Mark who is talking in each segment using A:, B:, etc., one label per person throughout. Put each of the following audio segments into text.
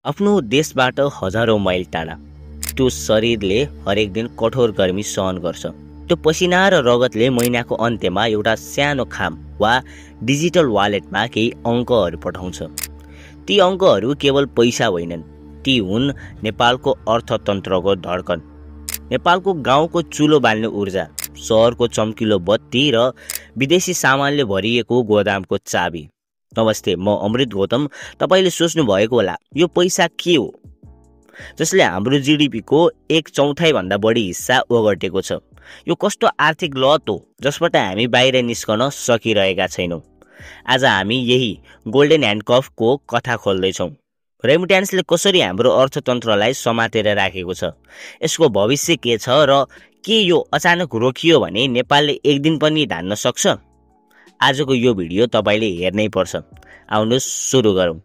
A: आफ्नो देशबाट हजारौं माइल टाढा त्यो शरीरले हरेक दिन कठोर गर्मी सहन गर्छ। त्यो पसिना र रगतले महिनाको अन्त्यमा एउटा सानो खाम वा डिजिटल वालेटमा केही अङ्कहरू पठाउँछ। ती अङ्कहरू केवल पैसा होइनन्, ती हुन् नेपालको अर्थतन्त्रको धड्कन, नेपालको गाउँको चुलो बाल्ने ऊर्जा, सहरको चम्किलो बत्ती र विदेशी सामानले भरिएको गोदामको चाबी। नमस्ते, म अमृत गौतम। तपाईले सोच्नु भएको होला यो पैसा के हो जसले हाम्रो जीडीपी को 1/4 भन्दा बढी हिस्सा ओगटेको छ। यो कस्तो आर्थिक लत हो जसबाट हामी बाहिर निस्कन सकिरहेका छैनौँ। आज हामी यही गोल्डन ह्यान्डकफको कथा खोल्दैछौँ। रेमिट्यान्सले कसरी हाम्रो अर्थतन्त्रलाई समातेर राखेको छ, यसको भविष्य के छ र के यो अचानक रोकियो भने नेपालले एक दिन पनि धान्न सक्छ? आजको यो भिडियो तपाईले हेर्नै पर्छ। आउनुहोस् सुरु गरौँ।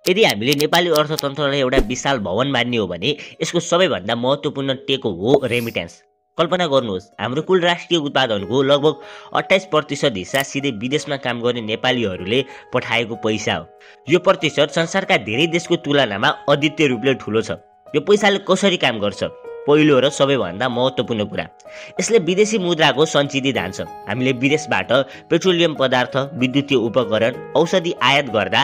A: यदि हामीले नेपाली अर्थतन्त्रलाई एउटा विशाल भवन मान्ने हो भने यसको सबैभन्दा महत्त्वपूर्ण टेको हो रेमिट्यान्स। कल्पना गर्नुहोस्, हाम्रो कुल राष्ट्रिय उत्पादनको लगभग 28% हिस्सा सिधै विदेशमा काम गर्ने नेपालीहरूले पठाएको पैसा हो। यो प्रतिशत संसारका धेरै देशको तुलनामा अद्वितीय रूपले ठुलो छ। यो पैसाले कसरी काम गर्छ? पहिलो र सबैभन्दा महत्त्वपूर्ण कुरा, यसले विदेशी मुद्राको सञ्चित जान्छ। हामीले विदेशबाट पेट्रोलियम पदार्थ, विद्युतीय उपकरण, औषधि आयात गर्दा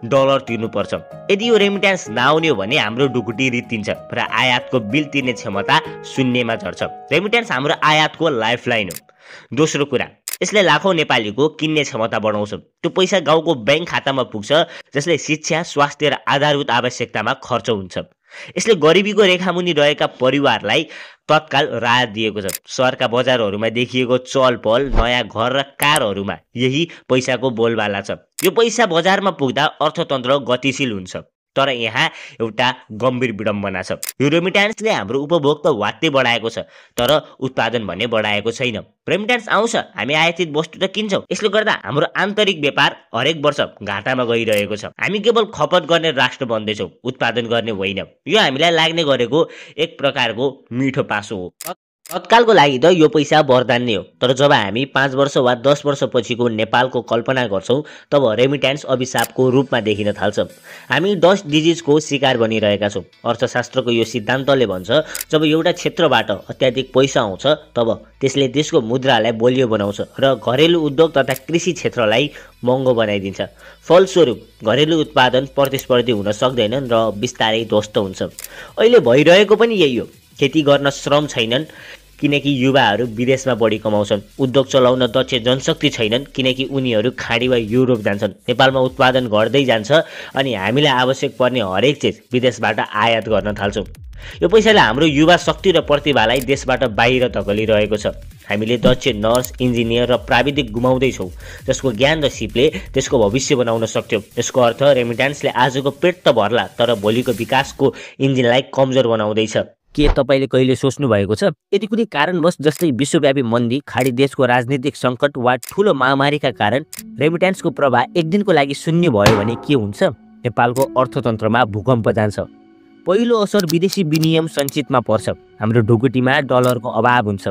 A: डलर तिर्नुपर्छ। यदि यो रेमिट्यान्स नआउने हो भने हाम्रो ढुकुटी रित्तिन्छ र आयातको बिल तिर्ने क्षमता शून्यमा झर्छ। रेमिट्यान्स हाम्रो आयातको लाइफलाइन हो। दोस्रो कुरा, यसले लाखौं नेपालीको किन्ने क्षमता बढाउँछ। त्यो पैसा गाउँको ब्याङ्क खातामा पुग्छ जसले शिक्षा, स्वास्थ्य र आधारभूत आवश्यकतामा खर्च हुन्छ। यसले गरिबीको रेखामुनि रहेका परिवारलाई तत्काल राहत दिएको छ। सहरका बजारहरूमा देखिएको चहलपहल, नयाँ घर र कारहरूमा यही पैसाको बोलबाला छ। यो पैसा बजारमा पुग्दा अर्थतन्त्र गतिशील हुन्छ। तर यहाँ एउटा गम्भीर विडम्बना छ। यो रेमिट्यान्सले हाम्रो उपभोग त वात्तै बढाएको छ, तर उत्पादन भने बढाएको छैन। रेमिट्यान्स आउँछ, हामी आयातित वस्तु त किन्छौँ। यसले गर्दा हाम्रो आन्तरिक व्यापार हरेक वर्ष घाटामा गइरहेको छ। हामी केवल खपत गर्ने राष्ट्र बन्दैछौँ, उत्पादन गर्ने होइन। यो हामीलाई लाग्ने गरेको एक प्रकारको मिठो पासो हो। तत्कालको लागि त यो पैसा वरदान नै हो, तर जब हामी 5 वर्ष वा 10 वर्ष पछिको नेपालको कल्पना गर्छौँ तब रेमिट्यान्स अभिशापको रूपमा देखिन थाल्छ। हामी डस्ट डिजिजको शिकार बनिरहेका छौँ। अर्थशास्त्रको यो सिद्धान्तले भन्छ, जब एउटा क्षेत्रबाट अत्याधिक पैसा आउँछ तब त्यसले देशको मुद्रालाई बलियो बनाउँछ र घरेलु उद्योग तथा कृषि क्षेत्रलाई महँगो बनाइदिन्छ। फलस्वरूप घरेलु उत्पादन प्रतिस्पर्धी हुन सक्दैनन् र बिस्तारै ध्वस्त हुन्छ। अहिले भइरहेको पनि यही हो। खेती गर्न श्रम छैनन् किनकि युवाहरू विदेशमा बढी कमाउँछन्। उद्योग चलाउन दक्ष जनशक्ति छैनन् किनकि उनीहरू खाडी वा युरोप जान्छन्। नेपालमा उत्पादन घट्दै जान्छ अनि हामीलाई आवश्यक पर्ने हरेक चिज विदेशबाट आयात गर्न थाल्छौँ। यो पैसाले हाम्रो युवा शक्ति र प्रतिभालाई देशबाट बाहिर धकेलिरहेको छ। हामीले दक्ष नर्स, इन्जिनियर र प्राविधिक गुमाउँदैछौँ जसको ज्ञान र सिपले त्यसको भविष्य बनाउन सक्थ्यौँ। यसको अर्थ रेमिट्यान्सले आजको पेट त भर्ला तर भोलिको विकासको इन्जिनलाई कमजोर बनाउँदैछ। के तपाईले कहिले सोच्नु भएको छ, यदि कुनै कारणवश जस्तै विश्वव्यापी मन्दी, खाडी देशको राजनीतिक सङ्कट वा ठुलो महामारीका कारण रेमिट्यान्सको प्रवाह एक दिनको लागि शून्य भयो भने के हुन्छ? नेपालको अर्थतन्त्रमा भूकम्प जान्छ। पहिलो असर विदेशी विनिमय सञ्चितमा पर्छ। हाम्रो ढुकुटीमा डलरको अभाव हुन्छ।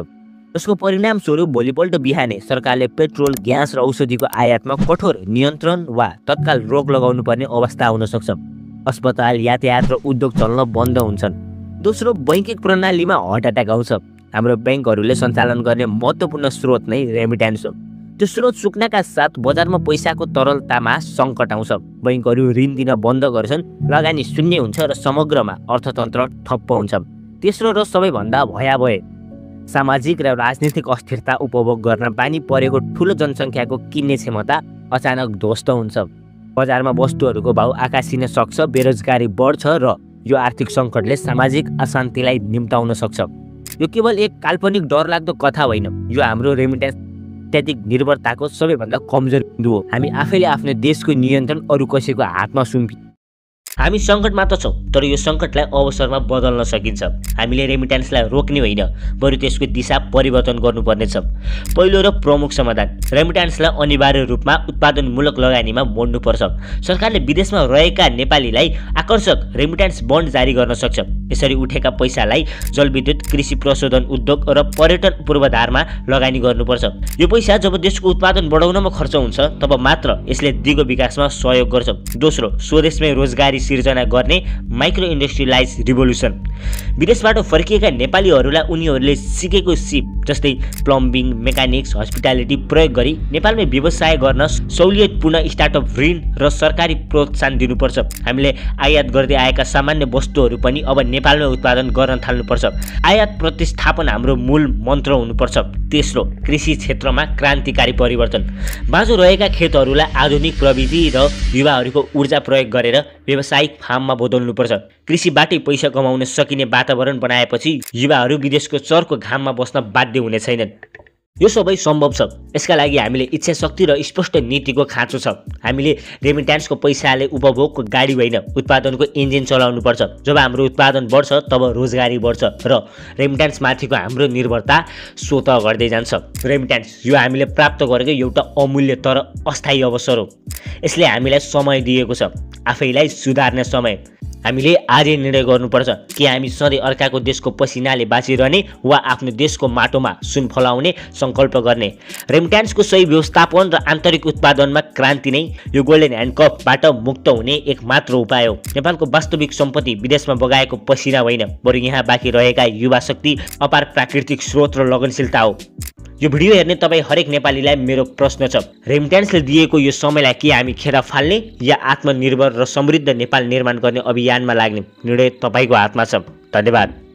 A: यसको परिणामस्वरूप भोलिपल्ट बिहानै सरकारले पेट्रोल, ग्यास र औषधिको आयातमा कठोर नियन्त्रण वा तत्काल रोक लगाउनु पर्ने अवस्था आउन सक्छ। अस्पताल, यातायात र उद्योग चल्न बन्द हुन्छन्। दोस्रो, बैंकिङ प्रणालीमा हार्ट एट्याक आउँछ। हाम्रो ब्याङ्कहरूले सञ्चालन गर्ने महत्त्वपूर्ण स्रोत नै रेमिट्यान्स हो। त्यो स्रोत सुक्नका साथ बजारमा पैसाको तरलतामा सङ्कट आउँछ। बैङ्कहरू ऋण दिन बन्द गर्छन्, लगानी शून्य हुन्छ र समग्रमा अर्थतन्त्र ठप्प हुन्छ। तेस्रो र सबैभन्दा भयावह, सामाजिक र राजनीतिक अस्थिरता। उपभोग गर्न बानी परेको ठुलो जनसङ्ख्याको किन्ने क्षमता अचानक ध्वस्त हुन्छ। बजारमा वस्तुहरूको भाउ आकाशिन सक्छ, बेरोजगारी बढ्छ र यो आर्थिक सङ्कटले सामाजिक अशान्तिलाई निम्ताउन सक्छ। यो केवल एक काल्पनिक डरलाग्दो कथा होइन, यो हाम्रो रेमिट्यान्स अत्याधिक निर्भरताको सबैभन्दा कमजोर बिन्दु हो। हामी आफैले आफ्नो देशको नियन्त्रण अरू कसैको हातमा सुम्पि। हामी सङ्कटमा त छौँ, तर यो सङ्कटलाई अवसरमा बदल्न सकिन्छ। हामीले रेमिट्यान्सलाई रोक्ने होइन, बरु त्यसको दिशा परिवर्तन गर्नुपर्नेछ। पहिलो र प्रमुख समाधान, रेमिट्यान्सलाई अनिवार्य रूपमा उत्पादनमूलक लगानीमा मोड्नुपर्छ। सरकारले विदेशमा रहेका नेपालीलाई आकर्षक रेमिट्यान्स बन्ड जारी गर्न सक्छ। यसरी उठेका पैसालाई जलविद्युत, कृषि प्रशोधन उद्योग र पर्यटन पूर्वाधारमा लगानी गर्नुपर्छ। यो पैसा जब देशको उत्पादन बढाउनमा खर्च हुन्छ तब मात्र यसले दिगो विकासमा सहयोग गर्छ। दोस्रो, स्वदेशमै रोजगारी सिर्जना गर्ने माइक्रो इन्डस्ट्रियलाइज रिभोल्युसन। विदेशबाट फर्किएका नेपालीहरूलाई उनीहरूले सिकेको सिप जस्तै प्लम्बिङ, मेकानिक्स, हस्पिटालिटी प्रयोग गरी नेपालमै व्यवसाय गर्न सहुलियतपूर्ण स्टार्टअप ऋण र सरकारी प्रोत्साहन दिनुपर्छ। हामीले आयात गर्दै आएका सामान्य वस्तुहरू पनि अब नेपालमै उत्पादन गर्न थाल्नुपर्छ। आयात प्रतिस्थापन हाम्रो मूल मन्त्र हुनुपर्छ। तेस्रो, कृषि क्षेत्रमा क्रान्तिकारी परिवर्तन। बाँझो रहेका खेतहरूलाई आधुनिक प्रविधि र युवाहरूको ऊर्जा प्रयोग गरेर व्यावसायिक फार्ममा बदल्नुपर्छ। कृषिबाटै पैसा कमाउन सकिने वातावरण बनाएपछि युवाहरू विदेशको चर्को घाममा बस्न बाध्य हुने छैनन्। यो सबै सम्भव छ। यसका लागि हामीले इच्छा शक्ति र स्पष्ट नीतिको खाँचो छ। हामीले रेमिट्यान्सको पैसाले उपभोगको गाडी होइन, उत्पादनको इन्जिन चलाउनुपर्छ। जब हाम्रो उत्पादन बढ्छ तब रोजगारी बढ्छ र रेमिट्यान्समाथिको हाम्रो निर्भरता स्वतः घट्दै जान्छ। रेमिट्यान्स यो हामीले प्राप्त गरेको एउटा अमूल्य तर अस्थायी अवसर हो। यसले हामीलाई समय दिएको छ, आफैलाई सुधार्ने समय। हामीले आजै निर्णय गर्नुपर्छ कि हामी सधैँ अर्काको देशको पसिनाले बाँचिरहने वा आफ्नो देशको माटोमा सुन फलाउने सङ्कल्प गर्ने। रेमिट्यान्सको सही व्यवस्थापन र आन्तरिक उत्पादनमा क्रान्ति नै यो गोल्डन ह्यान्डकफबाट मुक्त हुने एक मात्र उपाय हो। नेपालको वास्तविक सम्पत्ति विदेशमा बगाएको पसिना होइन, बरु यहाँ बाँकी रहेका युवा शक्ति, अपार प्राकृतिक स्रोत र लगनशीलता हो। यो भिडियो हेर्ने तपाईँ हरेक नेपालीलाई मेरो प्रश्न छ, रेमिट्यान्सले दिएको यो समयलाई के हामी खेर फाल्ने या आत्मनिर्भर र समृद्ध नेपाल निर्माण गर्ने अभियानमा लाग्ने? निर्णय तपाईँको हातमा छ। धन्यवाद।